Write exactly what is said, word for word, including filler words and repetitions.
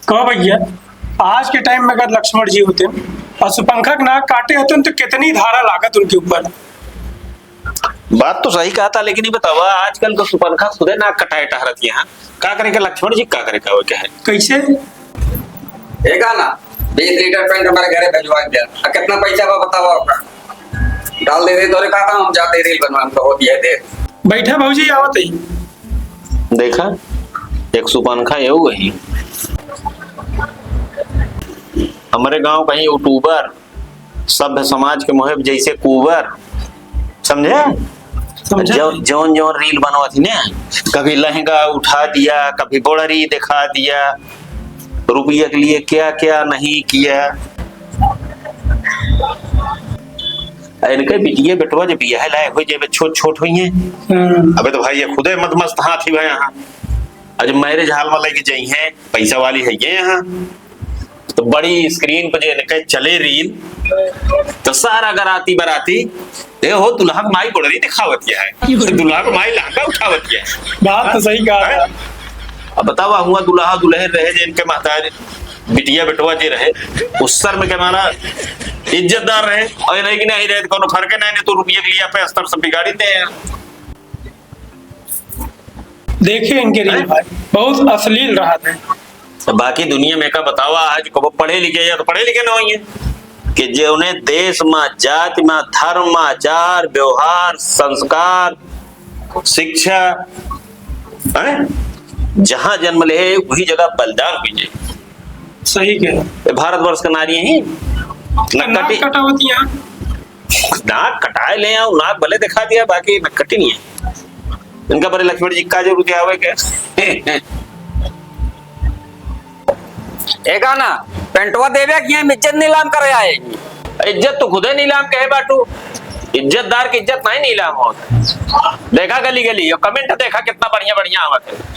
कहो भैया, आज के टाइम में अगर लक्ष्मण जी होते और सुपंखा के नाक काटे होते तो कितनी धारा लागत उनके ऊपर। बात तो सही कहा था, लेकिन ये बतावा, आजकल का सुपंखा खुदे नाक कटाए टहरत यहाँ, का करे का लक्ष्मण जी, का करे का वो क्या है? कैसे? एक आना, बीस लीटर पेंट हमारे घरे भिजवा दे। आ, कितना पैसा बा बतावा आपका? डाल दे दे तोरे खाता, हम जाते रील बनवा, हमको होती है दे। बैठा भौजी, आवत ही। देखा, एक सुपंखा एहू वही। हमरे गांव कहीं यूट्यूबर, सभ्य समाज के मोहे जैसे कुबर, समझे? समझे। जौ-, जौन जौन रील बनवत ही ने, कभी लहंगा उठा दिया, कभी बोड़री दिखा दिया, रुपये के लिए क्या क्या नहीं किया। आ इनके बिटिया बेटवा जब बियाह लायक हो जाए, छोट छोट हुई हैं। हम्म। अबे तो भाई, ये खुदे मत मस्त हाथ ही भाई यहाँ। आज मैरिज हॉल में लेके जाई हैं, पैसा वाली है ये यहाँ। तो बड़ी स्क्रीन पर जे इनके चले रील, तो सारा गराती बराती, "ए हो, दुल्हा के माई बोड़री दिखावत है, दुल्हा के माई लहंगा उठावत है।" बात तो सही कहा। हैं? अब बतावा, हुआ दुल्हा दुल्हन रहे, जे इनके महतारी, बिटिया बेटवा जे रहे, उस सर में के हमारा इज्जतदार रहे, और नहीं कि नहीं रहे, तो कोनो फर्क नहीं, नहीं तो रुपये के लिए पे स्तर सब बिगाड़ी दे हैं। देखिए इनके रील हैं? भाई, बहुत अश्लील रहा थे। तो बाकी दुनिया में का बतावा, आज को पढ़े लिखे या तो पढ़े लिखे ना होइए, कि जे उन्हें देश में, जाति में, धर्म में, आचार, व्यवहार, संस्कार, शिक्षा, हैं? जहाँ जन्म ले, वही जगह बलिदान हुई जाए। सही कह रहे। ये भारतवर्ष का नारी है, नाक नक्कटी। कटावती है। नाक कटाए ले आओ, नाक भले दिखा दिया, बाकी नक्कटी नहीं है। इनका बड़े लक्ष्मण जी का जरूरत है आवे के? एक आना, पेंटवा देवे कि हम इज्जत नीलाम करे आए? इज्जत तो खुदे नीलाम कहे बाटू, इज्जतदार की इज्जत नहीं नीलाम हो। देखा गली गली, यो कमेंट देखा कितना बढ़िया बढ़िया आवत है।